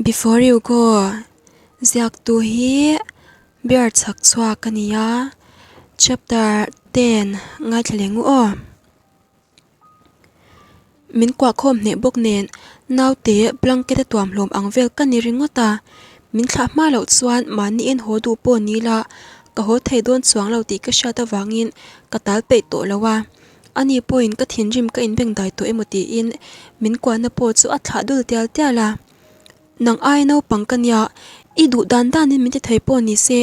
Before you go ziaktu hi bear chhak chhuak a ni a chapter ten ngaithla leh ngu aw. Min kuah khawm hneh bawk nen naute blanket a tuam hlawm ang vel ka ni ringawt a, min thlah hma loh chuan mahni en haw duh pawh ni ila ka haw thei dawn chuang lo tih ka hriat avangin ka tal peih tawh lo a, ani pawhin ka thinrim ka inbeng dai tawh emaw tiin min kuahna pawh chu a thlah dul tial tial a. Nang ai naupang ka nia, i duh dan danin min ti thei pawh ni se,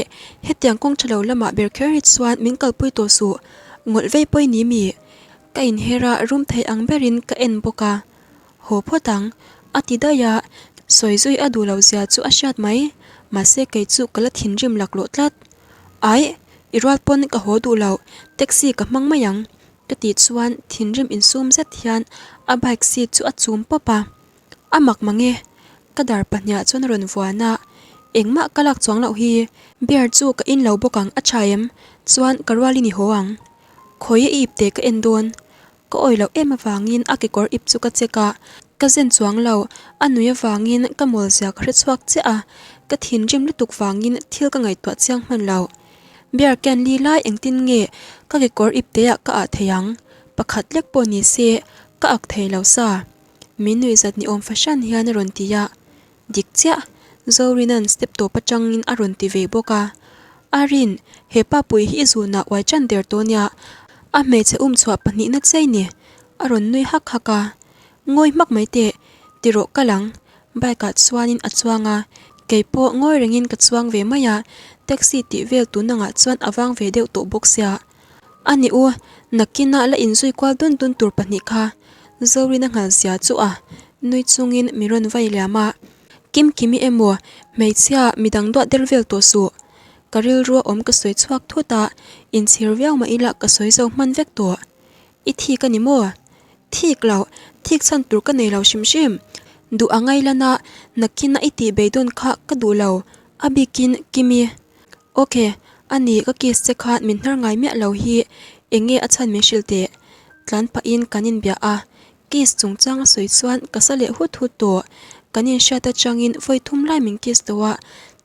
hetiang kawng tha lo lamah ber kher hi chuan min kalpui tawh suh, ngawlh vei pawh i ni mi? Ka inher a, rum thei ang berin ka en bawk a, Haw phawt ang, a ti daih a, sawi zui a duh loh zia chu a hriat mai, mahse kei chu ka la thinrim laklawh tlat. Aih, i rual pawn ka haw duh loh, taxi ka hmang mai ang, ka tih chuan thinrim insum zet hian a bike seat chu a chum pawp a. A mak mang e, ka dar pahniah chuan a rawn vuan a, engmah ka lak chuang loh hi, beer chu ka in lo bawk ang a tha em, chuan ka rualin i haw ang. Khawi a ip teh ka en dawn, ka awi loh em avangin a kekawr ip chu ka check a, ka zen chuang lo, a nui avangin ka mawl zia ka hre chhuak chiah a, ka thinrim lutuk vangin thil ka ngaihtuah chiang hman lo. Beer can li lai engtin nge ka kekawr ip teh ah ka ah thei ang, pakhat lek pawh ni se ka ak thei lo sa. Min nuih zat ni awm fahran hian a rawn ti a, dik chiah, Zorina'n step tawp atangin a rawn ti ve bawk a. Arin, he pa pui hi i zunah uai tan der tawh nia, a hmeichhe um chhuah pahnihna chei ni, a rawn nui hak hak a. Ngawi hmak mai teh, ti rawh kal ang, bike ah chuanin a chuang a, kei pawh ngawi rengin ka chuang ve mai a, taxi tih vel tun angah chuan a vang ve deuh tawh bawk sia. A ni u, nakinah la inzui kual dun dun tur pahnih kha Zorina nghal zia chu a nui chungin mi rawn vai liam a, Kim Kimi emaw hmeichhia midang duat der vel tawh suh. Ka rilru a awm ka sawi chhuak thut a, inchhir viau mah ila ka sawi zo hman vek tawh. I thik a ni maw? Thik lo, thik chhan tur ka nei lo hrim hrim. Duh a ngai lana nakinah i tih beidawn kha ka duh lo, a bikin Kimi. Ok, a ni ka kiss che khan min hnar ngai miah lo hi eng nge a chhan min hrilh teh? Tlan pahin kan inbiah a, kiss chungchang a sawi chuan ka sa leh hut hut tawh. Kan inhriat atangin vawi thum lai min kiss tawh a,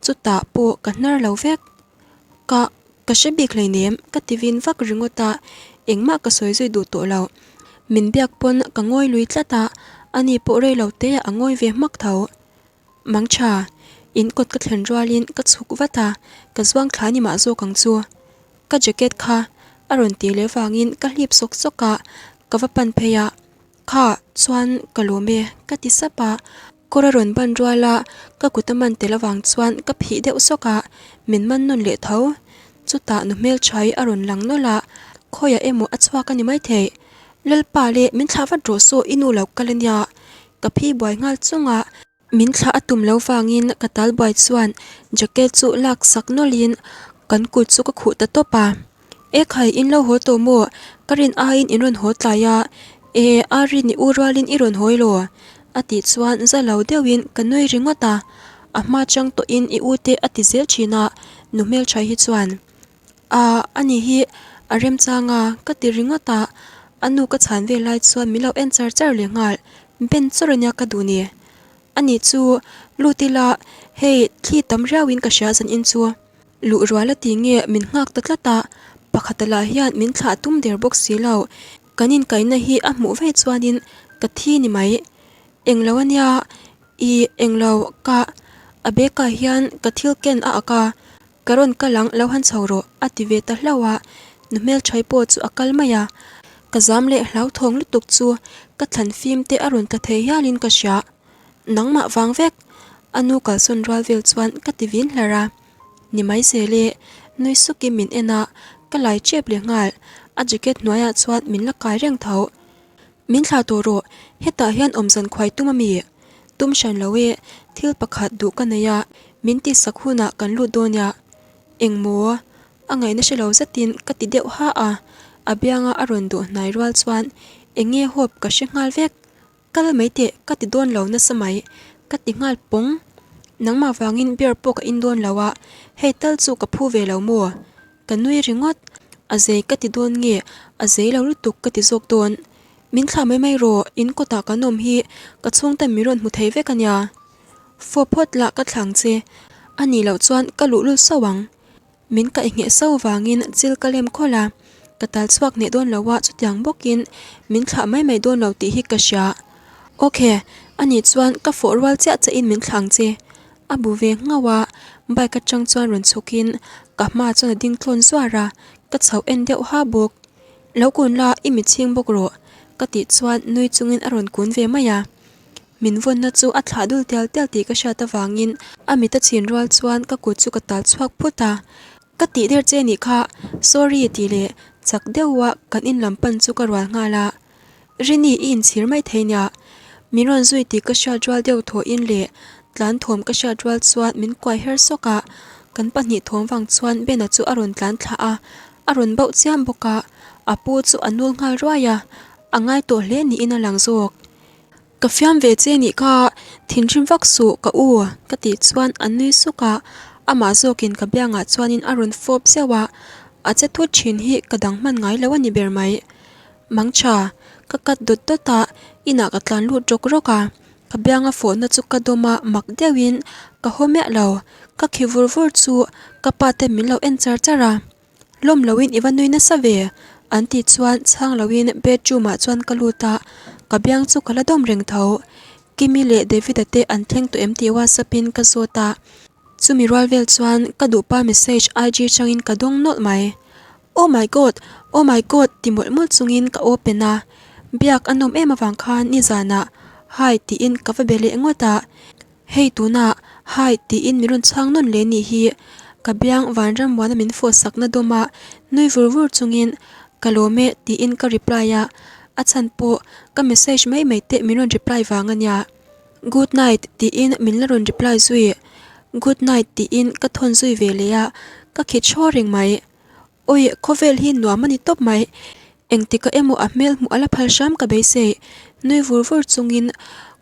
chutah pawh ka hnar lo vek. Ka, ka hre bik hleinem ka ti vin vak ringawt a, engmah ka sawi zui duh tawh lo. Min biak pawn ka ngawi lui tlat a, ani pawh rei lo te a ngawi ve hmak tho. Mangtha, in kawt ka thlen rualin ka chhuk vat a, ka zuang thla ni mah zawk ang chu. Ka jacket kha a rawn tih leh vangin ka hlip sawk sawk a, ka va pan phei a, Kha, chuan ka lawm e ka ti sap a, kawr a rawn ban rual a, ka kut a man tel avang chuan ka phih deuh sawk a, min man nawn leh tho. Chutah nu hmeltha hi a rawn lang nawlh a, khawiah emaw a chhuak a ni maithei. Lalpa leh min thlah vat rawh saw i nu lo kal a nia, Ka phi buai nghal chung a, min thlah a tum lo vangin ka tal buai chuan jacket chu lak sak nawlhin kan kut chu ka khuh ta tawp a. E khai in lo haw tawh maw? Ka rin aiin in rawn haw tlai a, e a rin i u rualin i rawn hawi lo a tih chuan za lo deuhin ka nui ringawt a, a hma chang tawhin i u te a ti zel thin a, nu hmeltha hi chuan. Ahh ani hi a remchang a ka ti ringawt a, a nu ka chhan vel lai chuan min lo en char char leh nghal, ben chawr ania ka duh ni. Ani chu lut ila hei thli tam riau in ka hria zan in chu luh rual a ti nge min nghak ta tlat a, pakhata lah hian min thlah tum der bawk si lo, kan inkaihna hi a hmuh vei chuanin ka thi ni mai. Englo ania ih englo ka a bag ah hian ka thil ken a ak a. Ka rawn kal ang, lo han chho rawh, a ti ve ta hlauh a, nu hmelthawi pawh chu a kal mai a. Ka zam leh hlauthawng lutuk chu ka thlan fim te a rawn tla thei hialin ka hria. Nangmah vang vek! A nu kalsawn rual vel chuan ka ti vin hlar a. Ni mai zel e, nui sukin min en a, ka lai tep leh nghal, a jacket hnuaiah chuan min la kai reng tho. Min thlah tawh rawh, hetah hian awmzan khuai tum a mi? Tum hran lo e, thil pakhat duh ka nei a, min ti sak hunah kan lut dawn nia. Engmaw? A ngaihna hre lo zetin ka ti deuh ha a, a bianga a rawn dawh hnai rual chuan eng nge hope ka hre nghal vek. Kal mai teh ka ti dawn lo nasa mai, ka ti nghal pawng. Nangmah vangin beer pawh ka in dawn lo a, hei tal chu ka phu ve lo maw? Ka nui ringawt, a zei ka ti dawn nge a zei lo lutuk ka ti zawk dawn. Min thlah mai mai rawh, in kawtah kan awm hi ka chhungten min rawn hmu thei vek a nia. Fawp phawt lah ka thlang che, a nih loh chuan ka luhlul sauh ang. Min kaih ngheh sauh vangin chil ka lem khawlh a, ka tal chhuak hneh dawn lo a chutiang bawkin min thlah mai mai dawn lo tih hi ka hria. Ok, a nih chuan ka fawh rual chiah chiahin min thlang che. A bu ve nghauh a, bike atang chuan rawn chhukin ka hma chuan a ding tlawn zuar a, ka chhoh en deuh ha bawk. Lo kun la, i mit chhing bawk rawh, ka tih chuan nui chungin a rawn kun ve mai a. Min vawnna chu a thlah dul tial tial tih ka hriat avangin a mit a chhin rual chuan ka kut chu ka tal chhuak phut a. Ka tih der che nih kha, sorry tih leh chak deuha kan in lam pan chu ka rual nghal a. Rini i inchhir mai thei nia. Min rawn zui tih ka hriat rual deuh thawhin leh tlan thawm ka hriat rual chuan min kuai her sawk a. Kan pahnih thawm vang chuan Bena chu a rawn tlan thlah a, a rawn bauh chiam bawk a. A pu chu a nul nghal ruai a, a ngai tawh hle niin a lang zawk. Ka fiam ve che nih kha, thinrim vak suh ka u ka tih chuan a nui suk a, amah zawkin ka biangah chuanin a rawn fawp zeuh a, a che thut thin hi ka dang hman ngai lo a ni ber mai. Mangtha, ka cut dawt dawt a, inah ka tlan lut rawk rawk a, ka bianga fawhna chu ka dawm a, mak deuhin ka haw miah lo, ka khi vur vur chu ka pa te min lo en char char a. Lawm loin i va nui nasa ve? An tih chuan chhang loin bedroom ah chuan ka lut a, ka biang chu ka la dawm reng tho. Kimi leh David-a te an thleng tawh em tih whatsapp in ka zawt a, chumi rual vel chuan ka duhpa message IG changin ka dawng nawlh mai. Oh my God! Oh my God! ti mawlh mawlh chungin ka open a, biak a nawm em avang khan nizanah Hi tiin ka va be leh ngawt a. Hei tunah, Hi tiin min rawn chhang nawn leh nih hi. Ka biang Vanrammuana min fawh sakna dawm a, nui vur vur chungin, Ka lawm e tiin ka reply a, a chhan pawh ka message mai mai teh min rawn reply vang a nia. Good night tiin min la rawn reply zui. Good night tiin ka thawn zui ve leh a, ka khit hraw reng mai. Awi, khawvel hi nuam a ni tawp mai. Engtikah emaw a hmel hmuh a la phal hram ka beisei. Nui vur vur chungin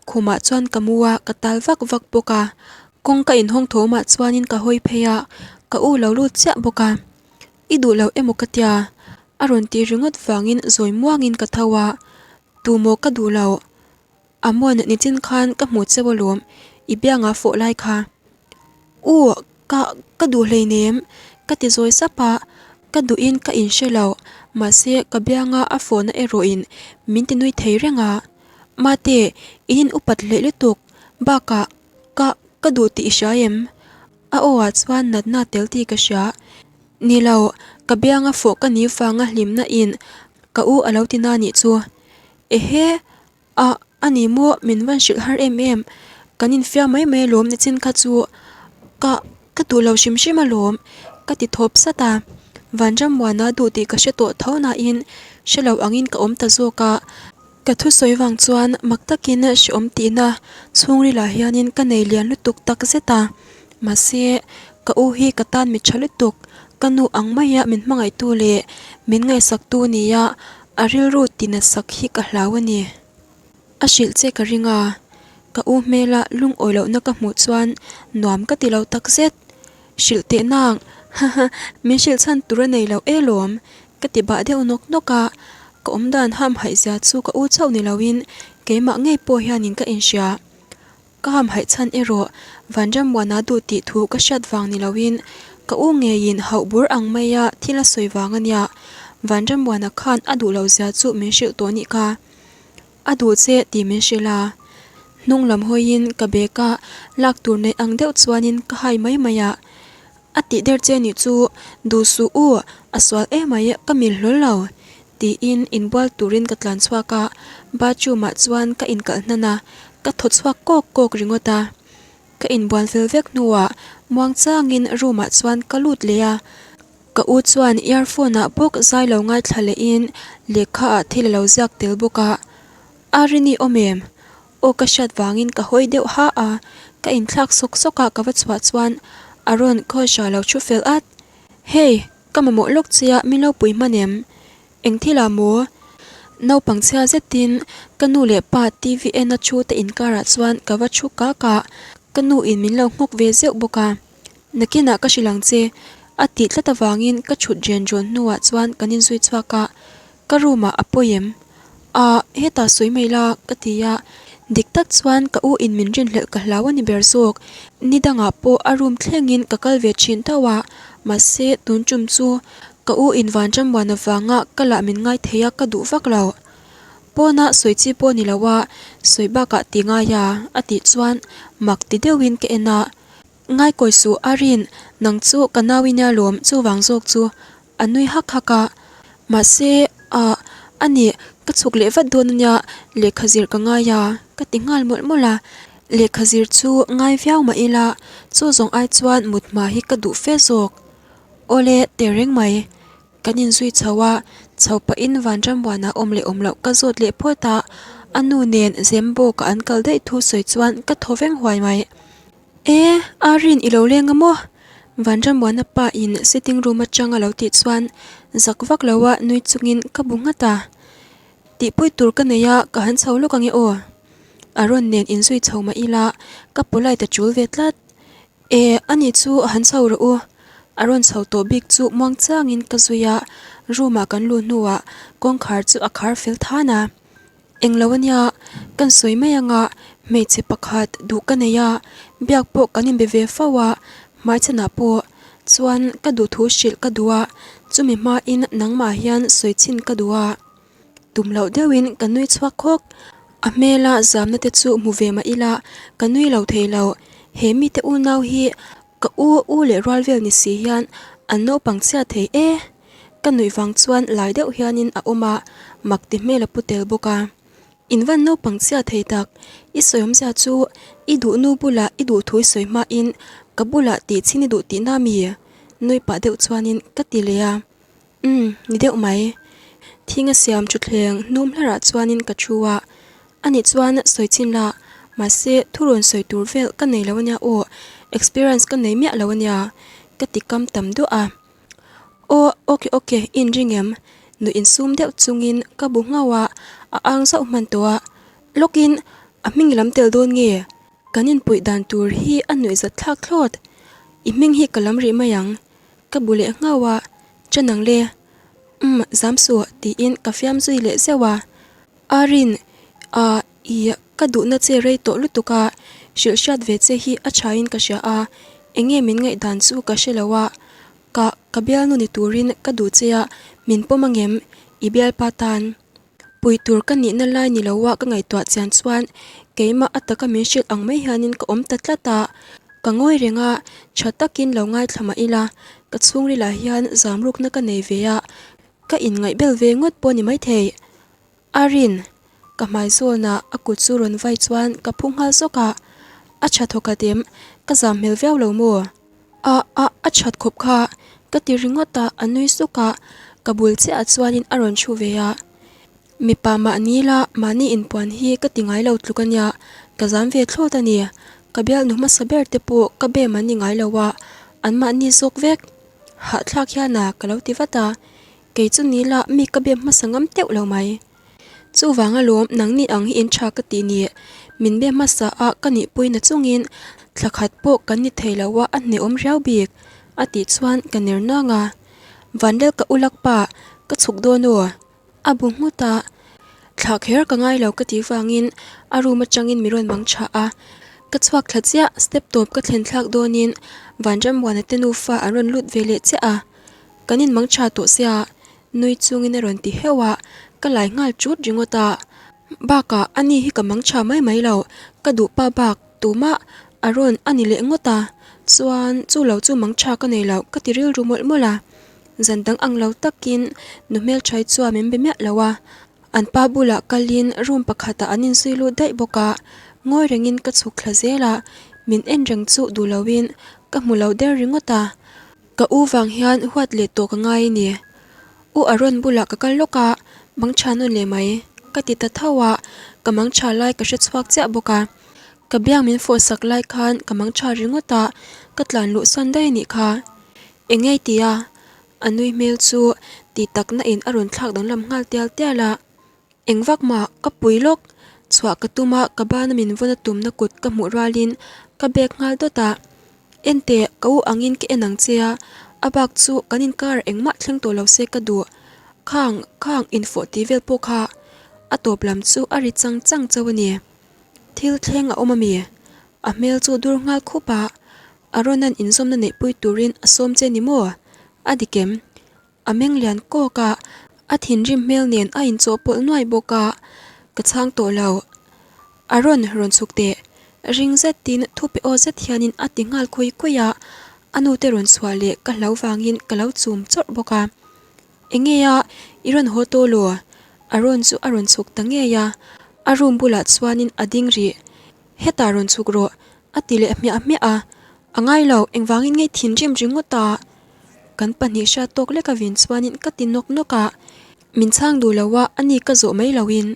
khumah chuan ka mu a, ka tal vak vak bawk a. Kawng ka inhawng thawmah chuanin ka hawi phei a, ka u lo lut chiah bawk a. I duh lo emaw ka tia? A rawn tih ringawt vangin zawi muangin ka tho a. Tumaw ka duh lo. Amon, nichin khan ka hmu cheu alawm, i biangah fawh lai kha. U, ka, ka duh hleinem, ka ti zawi sap a, ka duhin ka inhre lo, mahse ka bianga a fawhna erawhin min ti nui thei reng a. Mate, in in upat hleih lutuk, bakah ka, ka duh tih i hria em? A aw ah chuan natna tel tih ka hria. Ni lo, ka bianga fawh ka ni vanga hlimna in ka u a lo ti na nih chu. Ehe! A, a ni maw, min van hrilh har em em. Kan infiam mai mai alawm nichin kha chu ka, ka duh lo hrim hrim alawm, ka ti thawp sat a. Vanrammuana duh tih ka hre tawh tho nain hre lo angin ka awm ta zawk a. Ka thusawi vang chuan mak takin hrehawm tihna chhungrilah hianin ka nei lian lutuk tak zet a. Mahse, ka u hi ka tan mi tha lutuk, ka nu ang maia min hmangaihtu leh min ngaihsaktu nia A rilru tina sak hi ka hlau a ni. A hrilh che ka ring a, ka u hmela lungawi lohna ka hmuh chuan nuam ka ti lo tak zet. Hrilh teh nang, haha, min hrilh chhan tur a nei lo e lawm, ka ti bah deuh nawk nawk a, ka awmdan hamhaih zia chu ka u chauh ni loin keimah ngei pawh hianin ka inhria. Ka hamhaih chhan erawh Vanrammuana duh tih thu ka hriat vang ni loin ka u ngeiin hauh bur ang maia thil a sawi vang a nia. Vanrammuana khan a duh lo zia chu min hrilh tawh nih kha. A duh che tih min hrilh a. Hnung lam hawiin ka bag a lak tur neih ang deuh chuanin ka hai mai mai a. A tih der che nih chu duh suh u, a sual emai ka mil hlawl lo tiin inbual turin ka tlan chhuak a, bathroom ah chuan ka inkalh hnan a, ka thaw chhuak kawk kawk ringawt a. Ka inbual fel vek hnuah muang changin room ah chuan ka lut leh a, ka u chuan earphone ah bawk zai lo ngaithla lehin lehkha ah thil a lo ziak tel bawk a, Arini awm em? Aw ka hriat vangin ka hawi deuh ha a, ka inthlak sawk sawk a ka va chhuah chuan Aaron khawisha lo thu fel at. Hey, ka mamawh lawk che a min lo pui hman em? Eng thil ah maw? Naupang chhia zetin ka nu leh pa TV en a thu te inkarah chuan ka va thu kak a, ka nu in min lo nghawk ve zeuh bawk a. Nakinah ka hrilh ang che a tih tlat avangin ka thut ren rawn hnuah chuan kan inzui chhuak a, Ka room ah a pawi em? Ah, hetah sawi mai la ka ti a. Dik tak chuan ka u in min rinhlelh ka hlau a ni ber zawk. Ni dangah pawh a room thlengin ka kal ve thin tho a, mahse tun tum chu ka u in Vanrammuana vanga ka lah min ngai thei a ka duh vak lo. Pawna sawi chi pawh ni lo a, sawi bakah ti ngai a a tih chuan mak ti deuhin ka en a. Ngaikawi suh a rin, nang chu ka nau i nia lawm chuvang zawk chu a nui hak hak a. Mahse, ah, a ni, ka chhuk leh vat dawn ania, lehkha zir ka ngai a, ka ti nghal mawlh mawlh a. Lehkha zir chu ngai viau mah ila, chu zawng ai chuan mut hma hi ka duh fe zawk. Awle, tehreng mai. Kan inzui chho a, chho pahin Vanrammuana awm leh awm loh ka zawt leh phawt a, a nu nen Zembawka an kal daih thu sawi chuan ka thaw veng huai mai. E, Arin i lo leng a maw? Vanrammuana pa in sitting room atang a lo tih chuan zak vak lo a nui chungin ka bu nghat a. Tihpui tur ka nei a, ka han chho lawk ange aw. Aaron nen inzui chho mah ila ka polite a tul ve tlat. E, ani chu han chho rawh u. A rawn chho tawh bik chu muang changin ka zui a, room ah kan luh hnuah kawngkhar chu a khar fel than a. Englo ania, kan sawi mai anga hmeichhe pakhat duh ka nei a, biak pawh kan inbe ve fo a, hmaichhanah pawh chuan ka duhthu hrilh ka duh a, chumi hmain nangmah hian sawi chhin ka duh a. Tum loh deuhin ka nui chhuak khawk. A hmela zamna te chu hmu ve mah ila ka nui lo thei lo. He mite unau hi ka u u leh rual vel ni si hian an naupang chhia thei e. Ka nuih vang chuan lai deuh hianin a awm a, mak ti hmel a pu tel bawk a. In van naupang chhia thei tak, i sawi awmzia chu i duh nu bulah i duh thu i sawi hmain ka bulah tih chhin i duh tihna mi? Nui pah deuh chuanin ka ti leh a. Umm, ni deuh mai. Thing a siam thutthleng hnum hlarah chuanin ka thu a, ani chuan sawi chin la, mahse thu rawn sawi tur vel ka nei lo ania aw, experience ka nei miah lo ania, ka ti kam tam duah a. Aw, ok ok, i inring em? Nuih insum deuh chungin ka bu nghauh a, a ang zauh hman tawh a, lawkin a hming i lam tel dawn nge? Kan inpuih dan tur hi a nuihzat thlak thlawt, i hming hi ka lam rih mai ang, Ka bu leh nghauh a, Chan ang le, umm zam suh tiin ka fiam zui leh zeuh a. Arin, ah i ka duhna che rei tawh lutuk a, hrilh hriat ve che hi a thain ka hria a, enge min ngaihdan chu ka hre lo a, ka ka bialnu ni turin ka duh che a, min pawm angem i bialpa tan. Pui tur ka nihna lai ni loa ka ngaihtuah chian chuan keimah a taka min hrilh ang mai hianin ka awm ta tlat a, ka ngawi reng a, tha takin lo ngaithla mah ila ka chhungrilah hian zamrukna ka nei ve a, ka inngaihbel ve ngawt pawh ni maithei. Arin, ka hmai zawnah a kut chu rawn vai chuan ka phu nghal zawk a, a tha thawkhat em, ka zam hmel viau lo maw? A a a that khawp kha ka ti ringawt a, a nui suk a, ka bul chiah ah chuanin a rawn thu ve a. Mipa mahni la mahni inpuan hi ka ti ngai lo tluk ania, ka zam ve thlawt a ni. Ka bialnu hmasa ber te pawh ka bem an ni ngai lo a, an mahni zawk vek. Hahthlak hian a ka lo ti vat a, kei chu ni la mi ka bem hmasa ngam teuh lo mai. Chuvang alawm nangni ang hi in tha ka tih ni. Min be hmasa a ka nihpui na chungin thla khat pawh kan ni thei lo a a hnehawm riau bik a tih chuan ka ner nang a. Vanlel ka ulak pa ka chhuk dawn aw a bu nghut a. Thla kher ka ngai lo ka tih vangin a room atangin mi rawn mang tha a. Ka chhuak thla chiah step tawp ka thlen thlak dawnin Vanrammuana te nufa an rawn lut ve leh chiah a. Kan in mang tha tawh sia Nui chungin a rawn ti heuh a, ka lai nghal chut ringawt a. Bakah ani hi ka mang tha mai mai lo, ka duh pa bak tumah a rawn a ni leh ngawt a, chuan chu lo chu mang tha ka nei lo ka ti rilru mawlh mawlh a. Zan dang ang lo takin nu hmelthaii chuan min be miah lo a, an pa bulah kalin room pakhatah an inzui lut daih bawk a, ngawi rengin ka chhuk thla zel a, min en reng chu duh loin ka hmu lo der ringawt a. Ka u vang hian huat leh tawh ka ngai a ni. U Aaron bulah ka kal lawk a, mang tha nawn leh mai. Ka ti ta tho a, ka mang tha lai ka hre chhuak chiah bawk a. Ka biang min fawh sak lai khan ka mang tha ringawt a, ka tlan luh sawn daih a nih kha. Eng ngei ti a? A nui hmel chu tih takna in a rawn thlak danglam nghal tial tial a. Eng vak mah ka pui lawk, chhuah ka tum a ka bana min vawn a tumna kut ka hmuh rualin ka bag nghal dawt a, Enteh ka u angin ka en ang che a, a bak chu kan inkar engmah thleng tawh lo se ka duh, khang khang infawh tih vel pawh kha a tawp lam chu a ri chang chang chauh a ni. Thil thleng a awm ami? A hmel chu dur nghal khup a, Aaron-a'n inzawmna neihpui turin a sawm che ni maw? A dik em? A meng lian kawk a, a thinrim hmel nen a inchawhpawlh nuai bawk a, ka chhang tawh lo. Aaron rawn chhuk teh. Ring zetin thu pe aw zet hianin a ti nghal khawi khawi a, a nute rawn chhuah leh ka hlo vangin ka lo chum chawrh bawk a. Enge a, i rawn haw tawh law? Aaron chu a rawn chhuk ta ngei a, a room bulah chuanin a ding rih. Hetah rawn chhuk rawh, a ti leh hmiah hmiah a. A ngai lo, engvangin ngei thinrim ringawt a? Kan pahnih hriat tawk lek a vin chuanin ka ti nawk nawk a. Min chhang duh lo a, ani ka zawh mai loin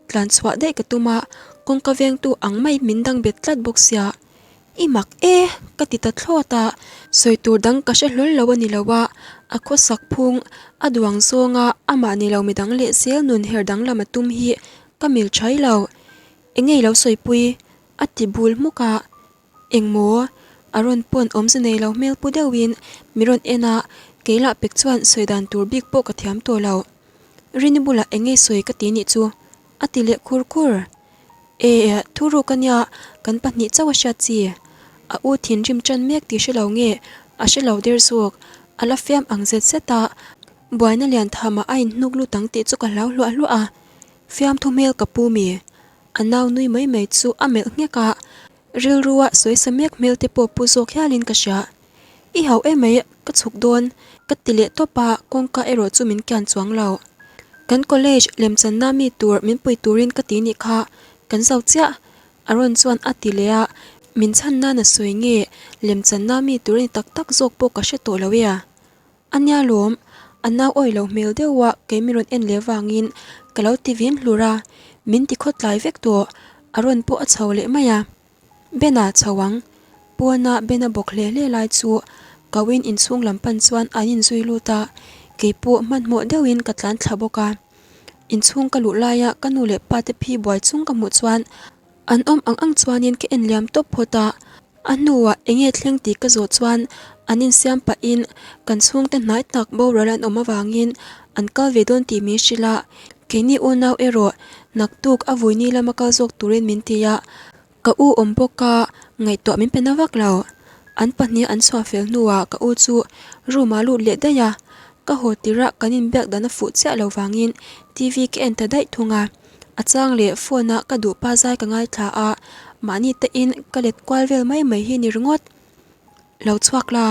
tlan chhuah daih ka tum a, kawngka vengtu ang mai min dang bet tlat bawk sia. I mak e! ka ti ta thlawt a, sawi tur dang ka hre hlawl lo a ni lo a, a khawsak phung a duang zawnga amah ni lo midang leh zel nun her danglam a tum hi ka mil thai lo. Enge i lo sawipui? a ti bul hmuk a. Engmaw? A rawn pawn awmze nei lo hmel pu deuhin mi rawn en a, kei lah pek chuan sawi dan tur bik pawh ka thiam tawh lo. Rini bulah eng nge sawi ka ti nih chu? a ti leh khur khur. E, thu ruk a nia, kan pahnih chauh a hriat chi. A u thinrim tan mek tih hre lo nge a hre lo der zawk. A la fiam ang zet zet a, buaina lian thamah a inhnuk lut ang tih chu ka hlau hluah hluah a. Fiamthu hmel ka pu mi? A nau nui mai mai chu a melh nghek a, rilrua sawisa mek hmel te pawh pu zawk hialin ka hria. I hauh emai ka chhuk dawn ka ti leh tawp a, kawngka erawh chu min kian chuang lo. Kan college lemchanna mi tur min pui turin ka ti nih kha, kan zo chiah a rawn chuan a ti leh a, min chhan nan a sawi nge lemchanna mi tur a ni tak tak zawk pawh ka hre tawh lo e a. A nia lawm, a nau awi lo hmel deuh a kei mi rawn en leh vangin ka lo ti vin hlur a, min ti khawtlai vek tawh, a rawn pawh a chho leh mai a. Bena chho ang, pawna Bena bawk hle hle lai chu Kawin inchhung lam pan chuan an inzui lut a, keipawh hmanhmawh deuhin ka tlan thla bawk a. Inchhung ka luh laia ka nu leh pa te phi buai chung ka hmuh chuan An awm ang ang chuanin ka en liam tawp phawt a, a hnuah enge thleng tih ka zawh chuan an insiam pahin kan chhungte hnai tak boral an awm avangin an kal ve dawn tih min hrilh a, keini unau erawh naktuk a vuini lama kal zawk turin min ti a, ka u awm bawk a, ngaihtuah min pe na vak lo. An pahnih an chhuah fel hnuah ka u chu room ah lut leh daih a, ka haw tirah kan inbiak dan a fuh chiah lo vangin TV ka en ta daih thung a. A chang leh phone a ka duh pa zai ka ngaithla a, mahni te in ka let kual vel mai mai hi ni ringawt. Lo chhuak la,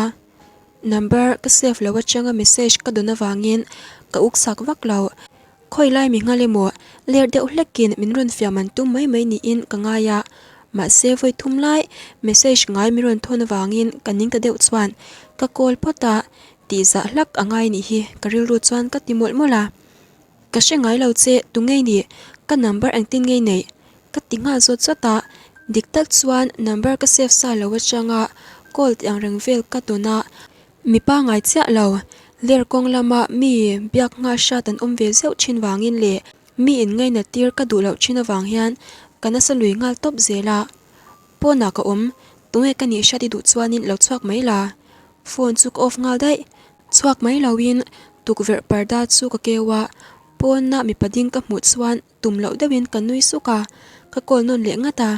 number ka save lo atanga message ka dawn avangin ka uk sak vak lo. Khawi lai mi nghal emaw ler deuh hlekin min rawn fiam an tum mai mai niin ka ngai a, mahse vawi thum lai message ngai min rawn thawn avangin ka ning ta deuh chuan ka call phawt a, tihzah hlak a ngai nih hi ka rilru chuan ka ti mawlh mawlh a. Ka hre ngai lo che, tu ngei ni? Ka number engtin ngei neih? Ka ti nghal zawt zawt a, dik tak chuan number ka save sa lo atanga call tih ang reng vel ka tawn a, mi pangai chiah lo, ler kawng lama mi biak nghal hrat an awm ve zeuh thin vangin leh mi in ngainat tir ka duh loh thin avang hian ka nasa lui nghal tawp zel a, pawnah ka awm, tunge ka nih hriat i duh chuanin lo chhuak mai la, phone chu ka off nghal daih. Chhuak mai loin tukverh parda chu ka keu a, pawna mipa ding ka hmuh chuan tum loh deuhin ka nui suk a, ka call nawn leh ngat a.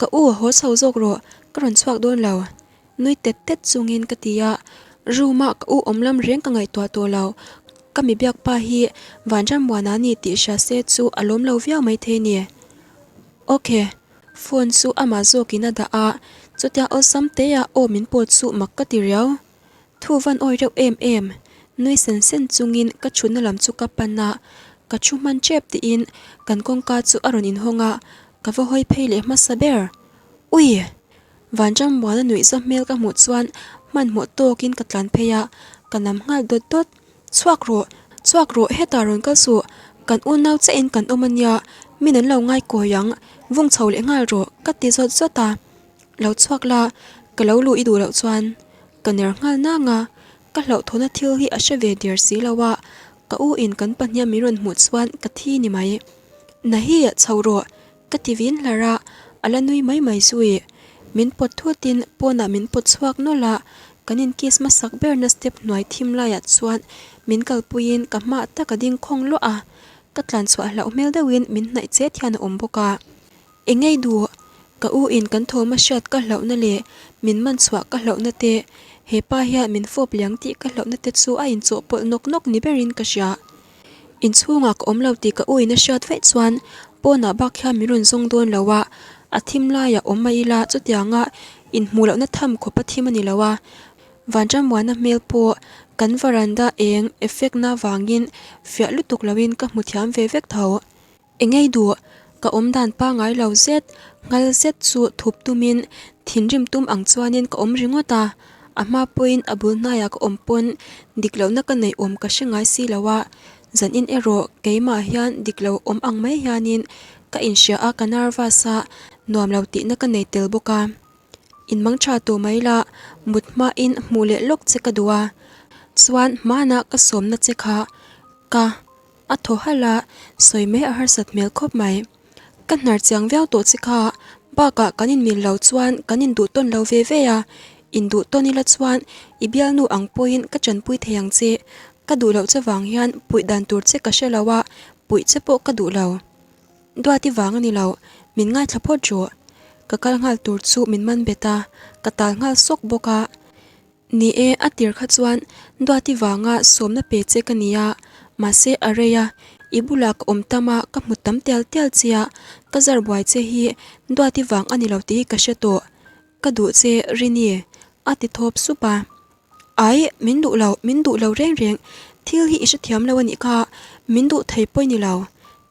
Ka u haw chho zawk rawh, ka rawn chhuak dawn lo. Nui tet tet chungin ka ti a, room a ka u awm lam reng ka ngaihtuah tawh lo. Ka mi biak pa hi Vanrammuana ni tih hria se chu a lawm lo viau maithei ni. Ok, phone chu amah zawkin a dah a, chutia awlsam teia aw min pawt chu mak ka ti riau. Thu van awi reuh em em, nui sen sen chungin ka chhutna lam chu ka pan a, ka thu hman tep tiin kan kawngka chu a rawn inhawng a, ka va hawi phei leh hmasa ber. Ui! Vanrammuana nuihza hmel ka hmuh chuan hmanhmawh tawkin ka tlan phei a, ka nam nghal dawt dawt. Chhuak rawh! Chhuak rawh! Hetah rawn kal suh! Kan unau chiah in kan awm a nia, min an lo ngai kawi ang, vung chho leh nghal rawh ka ti zawt zawt a. Lo chhuak la, ka lo luh i duh loh chuan ka ner nghal nang a, ka hlauhthawhna thil hi a hre ve der si lo a, ka u in kan pahnia min rawn hmuh chuan ka thi ni mai. Nahi, chho rawh, ka ti vin hlar a, a la nui mai mai zui. Min pawt thutin pawnah min pawt chhuak nawlh a, kan in kiss hmasak berna step hnuai thim laiah chuan min kalpuiin ka hmah tak a ding khawng luah a, ka tlanchhuah hlauh hmel deuhin min hnaih chet hian a awm bawk a. Engei duh? Ka u in kan thawm a hriat ka hlauhna leh min man chhuah ka hlauhna te, he pa hian min fawp liang tih ka hlauhna te chu a inchawhpawlh nawk nawk ni berin ka hria. Inchhungah ka awm lo tih ka u in a hriat vaih chuan pawnah bak hian min rawn zawng dawn lo a, a thim laiah awm mai ila chutianga inhmuh lohna tham khawp a thim a ni lo a. Vanṭamuana hmel pawh kan varanda eng effect na vangin fiah lutuk loin ka hmu thiam ve vek tho. Engei duh, ka awm dan pangai lo zet, nghal zet chu thup tumin thinrim tum ang chuanin ka awm ringawt a, a hma pawhin a bul hnaiah ka awm pawn dik lohna ka neih awm ka hre ngai si lo a, zanin erawh keimah hian dik lo awm ang mai hianin ka inhria a, ka nervous a, nuam lo tihna ka nei tel bawk a. In mang tha tawh mai la, mut hmain hmuh leh lawk che ka duh a, chuan hmanah ka sawmna che kha ka. A thaw halh a, sawi mai a harsat hmel khawp mai. Ka hnar chiang viau tawh che kha, bakah kan inmil lo chuan kan induh tawn lo ve ve a, induh tawn ila chuan i bialnu ang pawhin ka tanpui thei ang che, ka duh loh che vang hian puih dan tur che ka hre lo a, puih che pawh ka duh lo. Duati vang a ni lo, min ngaithla phawt rawh. Ka kal nghal tur chu min man bet a, ka tal nghal sawk bawk a. Ni e, a tir kha chuan Duati vanga sawmna pe che ka ni a, mahse a rei a, i bulah ka awm tam a, ka hmu tam tial tial che a, ka zar buai che hi Duati vang a ni lo tih hi ka hre tawh. Ka duh che Rini, a ti thawp sup a. Ai, min duh lo, min duh lo reng reng, thil hi i hrethiam lo a nih kha, min duh thei pawi ni lo,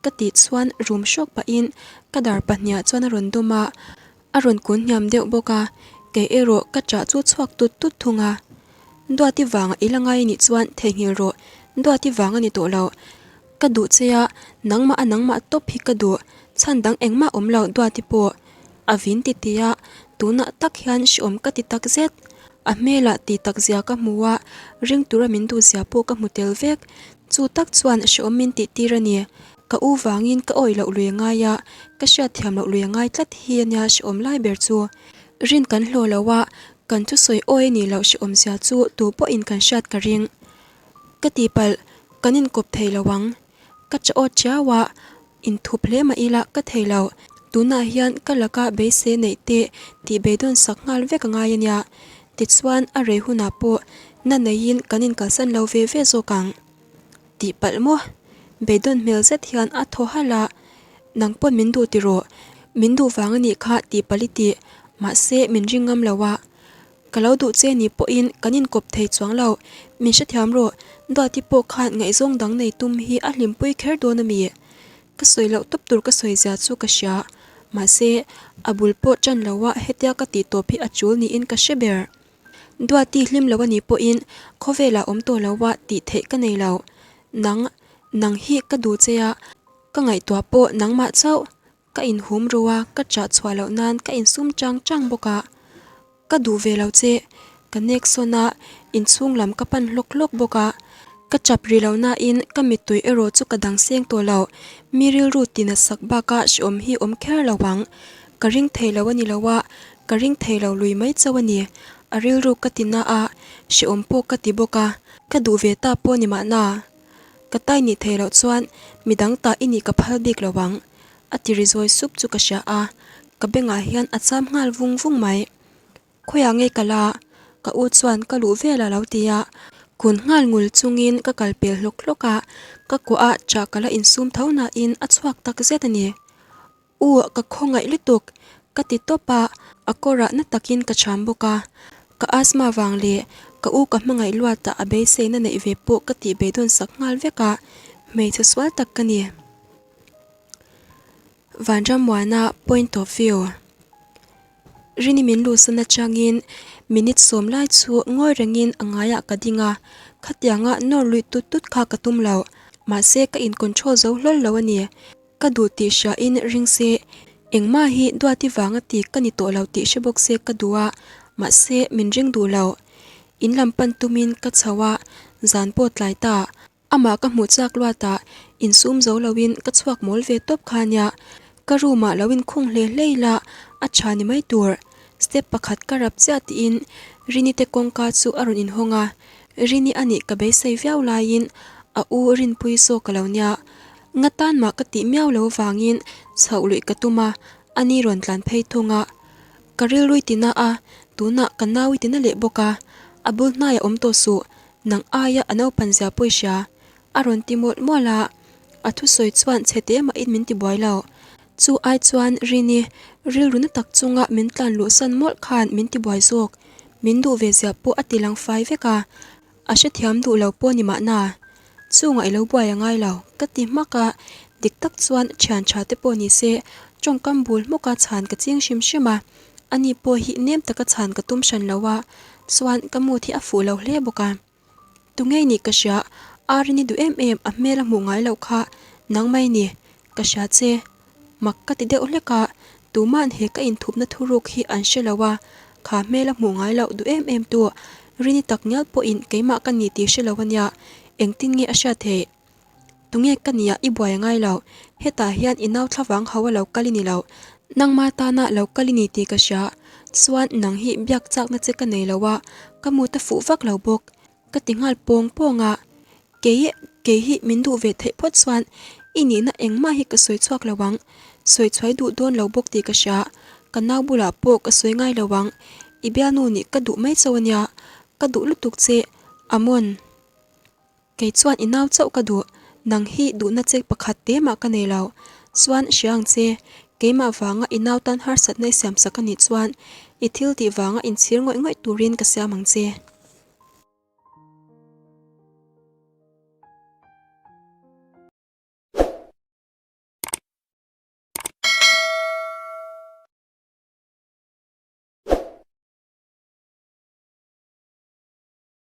ka tih chuan rum hrawk pahin ka dar pahniah chuan a rawn dawm a, A rawn kun hniam deuh bawk a, kei erawh ka ṭah chu chhuak tut tut thung a. Duati vanga i la ngai anih chuan theihnghilh rawh, Duati vang a ni tawh lo. Ka duh che a, nangmah a nangmah tawp hi ka duh, chhan dang engmah awm lo Duati pawh a vin ti ti a, tunah tak hian hreawm ka ti tak zet. A hmelah ti tak zia ka hmu a, ring tura min duh zia pawh ka hmu tel vek. Chu tak chuan hreawm min tih tir a ni. Ka u vangin ka awih loh lui a ngai a, ka hriat thiam loh lui a ngai tlat hi a nia hrehawm lai ber chu. Rin kan hlawh lo a, kan thusawi awi a nih loh hrehawm zia chu tu pawhin kan hriat ka ring. Ka tihpalh, kan inkawp thei lo ang. Ka cha awt chiau a, inthup hle mah ila ka thei lo. Tunah hian ka laka beisei neih te tih beidawn sak nghal vek a ngai a nia. Tichuan a rei hunah pawh na neiin kan inkalsan lo ve ve zawk ang. Tih palh maw? Beidawn hmel zet hian a thaw halh a, Nang pawn min duh tiraw? Min duh vang a nih kha tih palh i ti, mahse min ring ngam lo a. Ka lo duh che ni pawhin kan inkawp thei chuang lo, min hrethiam rawh, Duati pawh khan ngaihzawng dang nei tum hi a hlimpui kher dawn a mi? Ka sawi loh tawp tur ka sawi zia chu ka hria, mahse a bul pawh ṭan lo a hetia ka tih tawp hi a ṭul niin ka hre ber. Duati hlim lo a nih pawhin khawvelah awm tawh lo a tih theih ka nei lo. Nang, nang hi ka duh che a, ka ngaihtuah pawh nangmah chauh. Ka inhum ru a, ka chah chhuah loh nan ka insum chang chang bawk a. Ka duh ve lo che, ka nek sawn a, inchhung lam ka pan hlawk hlawk bawk a. Ka chap ri lo nain ka mittui erawh chu ka dang seng tawh lo. Mi rilru tina sak baka hreawm hi awm kher lo ang. Ka ring thei lo a ni lo a, ka ring thei lo lui mai chauh a ni. A rilru ka ti na a, hreawm pawh ka ti bawk a. Ka duh ve ta pawh ni mahna. Ka tai nih thei loh chuan midang tah i nih ka phal bik lo ang, a ti ri zawi sup chu ka hria a, ka bengah hian a cham nghal vung vung mai. Khawiah nge ka la? Ka u chuan ka luh vel a lo ti a, kun nghal ngul chungin ka kal pel hlawk hlawk a, ka kuah a chah ka la insum tho nain a chhuak tak zet a ni. U, ka khawngaih lutuk, ka ti tawp a, a kawrah na takin ka cham bawk a, ka asthma vang leh ka u ka hmangaih luatah a beiseina neih ve pawh ka tih beidawn sak nghal vek a, hmeichhe sual tak ka ni. Vanrammuana point of view. Rini min luhsan atangin minute sawm lai chu ngawi rengin a ngaiah ka ding a, khatianga nawr luih tut tut kha ka tum lo, mahse ka in control zo hlawl lo a ni. Ka duh tih hriain ring se, engmah hi Duati vanga ti ka ni tawh lo tih hre bawk se ka duh a, mahse min ring duh lo. In lam pan tumin ka chho a, zan pawh tlai ta. Amah ka hmuh chak luatah insum zo loin ka chhuak mawl ve tawp kha nia, ka room ah lo inkhung hle hle ila a tha ni mai tur. Step pakhat ka rap chiah tiin Rini te kawngka chu a rawn inhawng a, Rini a nih ka beisei viau laiin a u Rinpui zawk a lo nia. Nga tan mah ka tih miau lo vangin chhoh luih ka tum a, A ni rawn tlan phei thung a, ka rilrui tina a, tunah ka nau i tina leh bawk a, a bul hnaiah awm tawh suh, nang aia a naupan zia pawh i hria, a rawn ti mawlh mawlh a, a thusawi chuan chhe teh mahin min ti buai lo. Chu ai chuan Rini rilru na tak chunga min tlan luhsan mawlh khan min ti buai zawk, min duh ve zia pawh a ti lang fai vek a, A hrethiam duh lo pawh ni mahna, chungah i lo buai a ngai lo, ka ti hmak a, dik tak chuan thian tha te pawh ni se tawngkam bul hmawka chhan ka ching hrim hrim a, ani pawh hi nem taka chhan ka tum hran lo a, chuan ka mood hi a fuh lo hle bawk a. Tungei nih ka hria, Arini duh em em a hmel a hmuh ngai loh kha nangmai ni, ka hria che. Mak ka ti deuh hlek a, tuma'n he ka inthupna thuruk hi an hre lo a, kha hmel a hmuh ngai loh duh em em tu Rini tak ngial pawhin keimah ka ni tih hre lo a nia, engtin nge a hriat theih? Tunge ka nia i buai a ngai lo, hetah hian i nau thlavang ho a lo kal i ni lo, nangma tana lo kal i ni tih ka hria, chuan nang hi biak chakna che ka nei lo a, ka mut a fuh vak lo bawk. Ka ti nghal pawng pawng a, kei kei hi min duh ve theih phawt chuan i nihna engmah hi ka sawi chhuak lo ang, sawi chhuai duh dawn lo bawk tih ka hria, ka nau bulah pawh ka sawi ngai lo ang, i bialnu nih ka duh mai chauh a nia, ka duh lutuk che Amon. Kei chuan i nau chauh ka duh, nang hi duhna che pakhat te mah ka nei lo, chuan hria ang che, keimah vanga i nau tan harsatna i siamsak a nih chuan i thil tih vanga inchhir ngawih ngawih turin ka siam ang che.